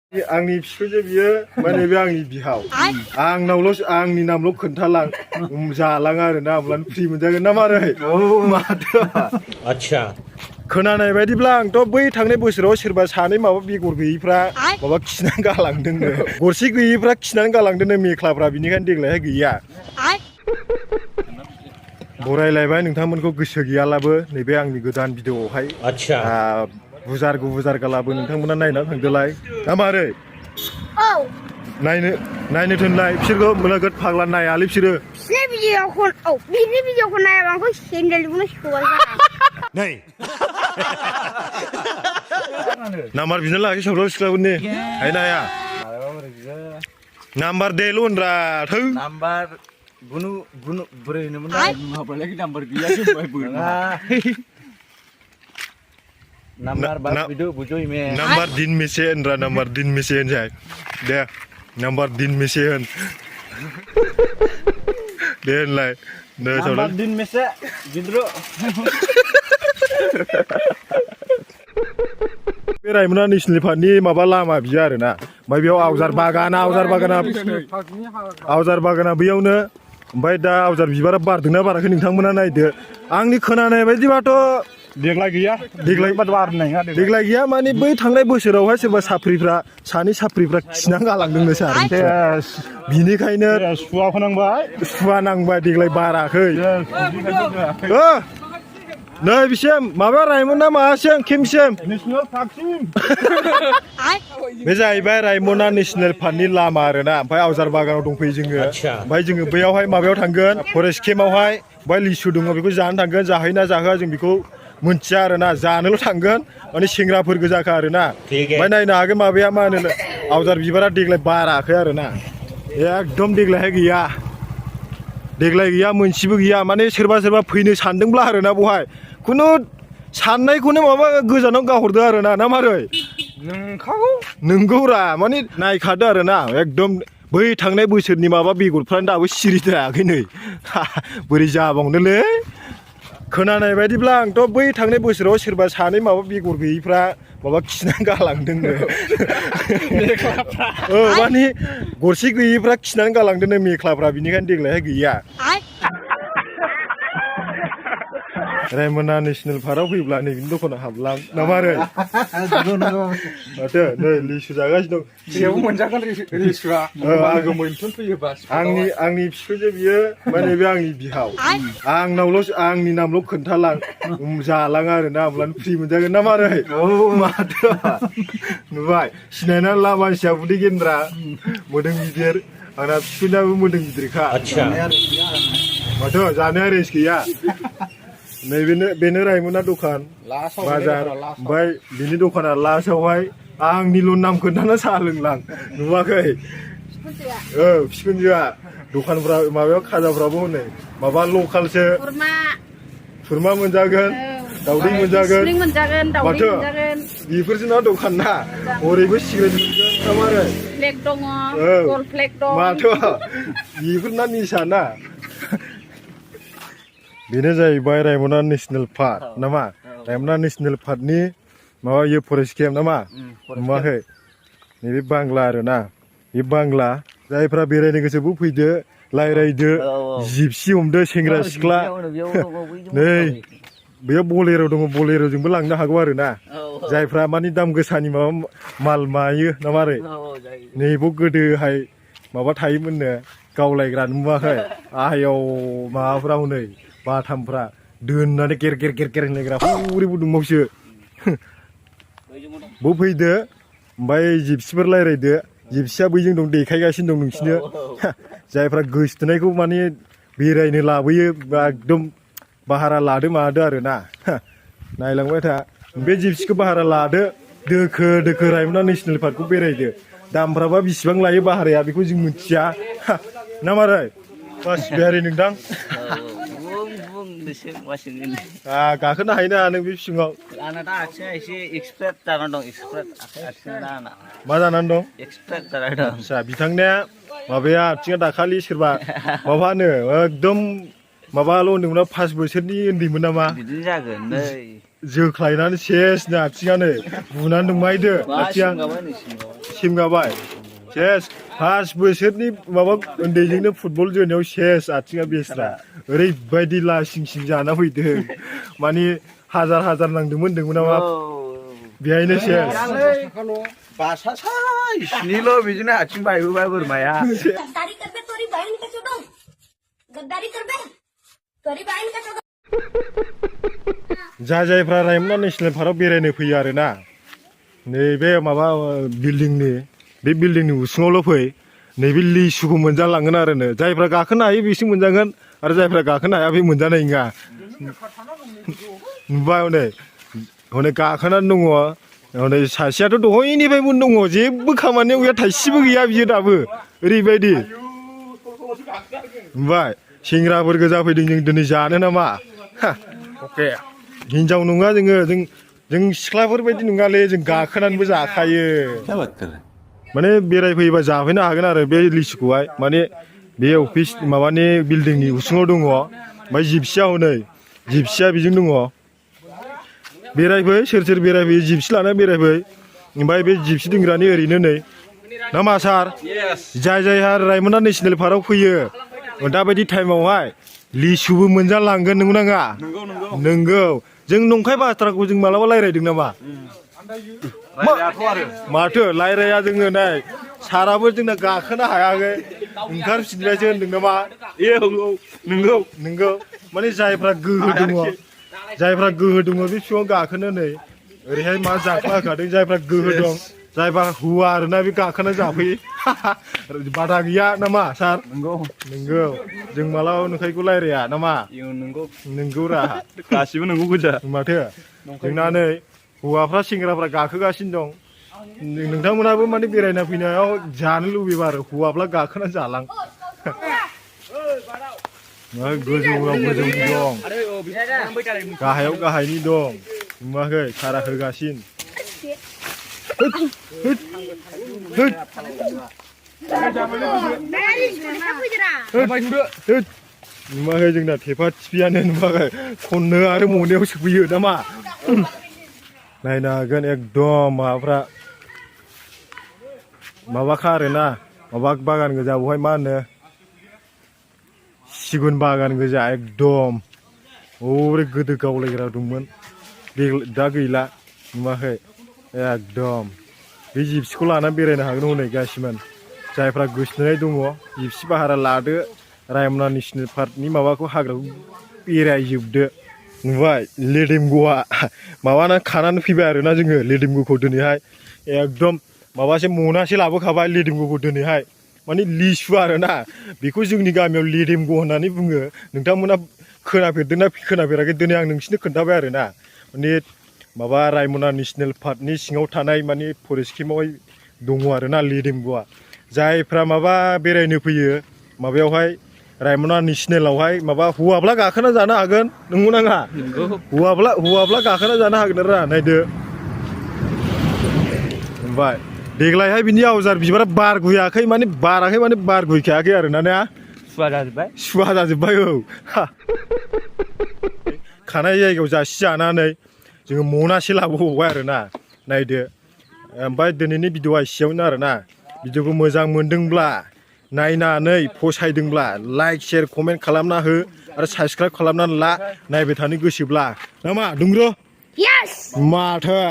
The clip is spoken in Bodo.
आंनि फिसाजो बियो माने बे आंनि बिहाव आंनि नामल' खोन्थालां जालां आरोना अब्लानो फ्रि मोनजागोन ना मारै माथो आच्छा खोनानाय बायदिब्ला आंथ' बै थांनाय बोसोराव सोरबा सानै माबा बेगर गैयैफ्रा माबा खिनानै गालांदोंनो गरसे गैयैफ्रा खिनानै गालांदोंनो मेख्लाफ्रा बिनिखायनो देग्लायहाय गैया बरायलायबाय नोंथांमोनखौ गोसो गैयालाबो नैबे आंनि गोदान भिडिअ'आवहाय आच्छा बुजार गालाबो नोंथांमोना नायनानै थांदोलाय ना मारै नायनो थोनलाय बिसोरखौ नोगोद फाग्ला नायालै बिसोरो बिनि भिडिअखौ नायाबा आंखौ सेन्देलजोंनो सौबाय नै नाम्बार बिनो लाखि सौल' सिख्लाफोरनि हायना हाया नाम्बार देल' होनरा थौ नाम्बार गुनु बोरै होनोमोन माबालाय नाम्बार गैयासो नाम्बार दिन मेसे होनरा नाम्बार दिन मेसे होनजाय दे नाम्बार दिन मेसे होन दे होनलाय नाम्बार दिन मेसे गिद्रु बे रायमना नेसनेल पार्कनि माबा लामा बियो आरोना ओमफ्राय बेयाव आवजार बागाना बैयावनो ओमफ्राय दा आवजार बिबारा बारदोंना बाराखै नोंथांमोना नायदो आंनि खोनानाय बायदिबाथ' देग्लाय गैया देग्लाय गैया माने बै थांनाय बोसोरावहाय सोरबा सानै साफ्रिफ्रा खिनानै गालांदोंनो सार बिनिखायनो सुवा नांबाय देग्लाय बाराखै नै बिसिम माबा रायमना माबासिम केम्पसिम बे जाहैबाय रायमना नेसनेल पार्कनि लामा आरोना ओमफ्राय आवजार बागानाव दंफैयो जोङो ओमफ्राय जोङो बैयावहाय माबायाव थांगोन फरेस्ट केम्पआवहाय ओमफ्राय लिसु दङ बेखौ जानो थांगोन जाहैना जाहोआ जों बेखौ मोनथिया आरोना जानोल' थांगोन माने सेंग्राफोर गोजाखा आरोना ओमफ्राय नायनो हागोन माबाया मा होनो आवजार बिबारा देग्लाय बाराखै आरोना एकदम देग्लाय गैया मोनसेबो गैया माने सोरबा फैनो सानदोंब्ला आरोना बहाय खुनु साननायखौनो माबा गोजानाव गाहरदो आरोना ना मारै नोंगौरा माने नायखादो आरोना एकदम बै थांनाय बोसोरनि माबा बेगरफ्रानो दाबो सिरिद्रायाखै नै बोरै जाबावनोलै खोनानाय बायदिब्ला आंथ' बै थांनाय बोसोराव सोरबा सानै माबा बेगर गैयैफ्रा माबा खिनानै गालांदोंनो माने गरसे गैयैफ्रा खिनानै गालांदोंनो मेख्लाफ्रा बिनिखायनो देग्लायहाय गैया रायमना नेसनेल पार्कआव फैब्ला नैबेनि दखानाव हाबलां ना मारै माथो नै लिसु जागासिनो दं मोनजागोन लिसुआ आंनि फिसाजो बियो माने बे आंनि बिहाव आंनि नामल' खोन्थालां जालां आरोना अब्लानो फ्रि मोनजागोन ना मारै माथो नुबाय सिनायनानै ला मानसिया उदै गेन्द्रा मोदोम गिदिर आंना फिसाजोआबो मोदोम गिदिरखा माथो जानाया रेस गैया बेनो रायमना दखान बाजार ओमफ्राय बिनि दखाना लास्टआवहाय आंनिल' नाम खोन्थाना साहा लोंलां नुवाखै बिखुनजोआ दखानफ्रा माबायाव खाजाफ्राबो हनै माबा लकेलसो खुरमा मोनजागोन दावदै मोनजागोन माथो बेफोरजोंना दखान ना ओरैबो सिगारेट मोनगोन ना मारै माथो बेफोरना निसा ना बेनो जाहैबाय रायमना नेसनेल पार्क नामा रायमना नेसनेल पार्कनि माबा इयो फरेस्ट केम्प नामा नुवाखै नैबे बांला आरोना बे बांला जायफ्रा बेरायनो गोसोबो फैदो रायज्लायदो जिपसि हमदो सेंग्रा सिख्ला नै बेयाव बलेर' दङ बलेर'जोंबो लांनो हागौ आरोना जायफ्रा मानि दाम गोसानि माबा माल मायो ना मारै नैबाव गोदोहाय माबा थायोमोननो गावलायग्रा नुवाखै आहायाव माबाफ्रा हनै बाथामफ्रा दोननानै गेर होनलायग्रा हरै बुदुंबावसो बो फैदो ओमफ्राय जिपसिफोर रायज्लायदो जिपसिया बैजों दं देखायगासिनो दं नोंसिनो जायफ्रा गोसथोनायखौ माने बेरायनो लाबोयो एकदम भारा लादो मादो आरोना नायलांबाय था बे जिपसिखौ भारा लादो दोखो रायमना नेसनेल पार्कखौ बेरायदो दामफ्राबा बेसेबां लायो भाराया बेखौ जों मिथिया ना मारै बास बेहारि नोंदां गाखोनो हायोना नों बे सिङाव आंना दा आथिङा एसे एक्सपार्ट जानानै दं मा जानानै दं एक्सपार्ट जानानै दं आदसा बिथांनिया माबाया आथिङा दाखालि सोरबा माबानो एकदम माबाल' होनदोंमोन 5 बोसोरनि उन्दैमोन नामा बिदिनो जागोन नै जोख्लायनानै सेसनो आथिङानो बुनानै दंमायदो आथिङा टिम गाबाय सेस फार्स्ट बोसोरनि माबा उन्दैजोंनो फुटबल जोनायाव सेस आथिङा बेस्रा ओरैबायदि लासिं सिं जाना फैदों माने हाजार नांदोंमोन नामा बेहायनो सेस बासासाय स्निल' बिदिनो आथिं बायबोबाय बोरमाया गद्दारी कर बे तोरी बहन का चोदो गद्दारी कर बे तोरी बहन का चोदो जायफ्रा रायमना नेसनेल पार्कआव बेरायनो फैयो आरोना नैबे माबा बिल्डिंनि उसुङावल' फै नैबे लिसुखौ मोनजालांगोन आरोनो जायफ्रा गाखोनो हायो बिसो मोनजागोन आरो जायफ्रा गाखोनो हाया बे मोनजानाय नङा नुबाय हनै गाखोनानै दङ हनै सासेयाथ' दहायनिफ्रायबो दङ जेबो खामानियाव गैया थाइसेबो गैया बियो दाबो ओरैबायदि नुबाय सेंग्राफोर गोजा फैदों जों दिनै जानो नामा अके हिनजाव नङा जों सिख्लाफोर बायदि नङालै जों गाखोनानैबो जाखायो माने बेरायफैयोबा जाफैनो हागोन आरो बे लिसुखौहाय माने बे अफिस माबानि बिल्डिंनि उसुङाव दङ ओमफ्राय जिपसिया बेजों दङ बेरायफै सोर बेरायफैयो जिपसि लाना बेरायफै ओमफ्राय बे जिपसि दोनग्रानि ओरैनो नै नामा सार जायहा रायमना नेसनेल पार्कआव फैयो दाबायदि टाइमावहाय लिसुबो मोनजालांगोन नंगौ नाङा नंगौ जों नंखाय बाथ्राखौ जों मालाबा रायज्लायदों नामा माथो रायज्लाया जोङो नाय साराबो जोंना गाखोनो हायाखै ओंखारफिनबायसो होनदों नामा नंगौ माने जायफ्रा गोहो दङ बे बिफाङाव गाखोनो नै ओरैहाय मा जाख्लाखादों जायफ्रा गोहो दं जायफ्रा हुआ आरोना बे गाखोना जाफैयो बादा गैया नामा सार नंगौ जों मालाबा नुखायखौ रायज्लाया नामा नंगौ रा गासिबो नंगौ गोजा माथो जोंना नै हौवाफ्रा सेंग्राफ्रा गाखोगासिनो दं नोंथांमोनाबो माने बेरायना फैनायाव जानो लुबैबा आरो हौवाफ्रा गाखोना जालां गोजौनि दं गाहायनि दं नुवाखै सारा होगासिनो नुवाखै जोंना थेफा थिफियानो नुवाखै खननो आरो मनायाव सोफैयो नामा नायनो हागोन एकदम माबाखा आरोना माबा बागान गोजा बहाय मा होनो सिगुन बागान गोजा एकदम ओरै गोदो गावलायग्रा दंमोन दा गैला नुवाखै एकदम बे जिपसिखौ लानानै बेरायनो हागोन हनै गासिमोन जायफ्रा गोसोनाय दङ जिपसि भारा लादो रायमना नेसनेल पार्कनि माबाखौ हाग्राखौ बेरायजोबदो नुबाय लेदेमग'आ माबाना खानानै फैबाय आरोना जोङो लेदेमग'खौ दिनैहाय एकदम माबासे मनासे लाबोखाबाय लेदेमग'खौ दिनैहाय माने लिसु आरोना बेखौ जोंनि गामियाव लेदेमग' होननानै बुङो नोंथांमोना खोनाफेरदोंना खोनाफेराखै दिनै आं नोंसिनो खोन्थाबाय आरोना माने माबा रायमना नेसनेल पार्कनि सिङाव थानाय माने फरेस्ट केम्पआवहाय दङ आरोना लेदेमग'आ जायफ्रा माबा बेरायनो फैयो माबायावहाय रायमना नेसनेलावहाय माबा हौवाब्ला गाखोना जानो हागोन नंगौ नाङा हौवाब्ला गाखोना जानो हागोन आरो नायदो ओमफ्राय देग्लायहाय बिनि आवजार बिबारा बारगुयाखै माने बारगुयखायाखै आरोना ना सुवा जाजोब्बाय औ खानाय जायगायाव जासि जानानै जोङो मनासे लाबोबावबाय आरोना नायदो ओमफ्राय दिनैनि भिडिअ'आ एसेयावनो आरोना भिडिअ'खौ मोजां मोनदोंब्ला नायनानै फसायदोंब्ला लाइक शेयार कमेन्ट खालामना हो आरो साबस्क्राइब खालामनानै ला नायबाय थानो गोसोब्ला नामा दुंग्र' माथो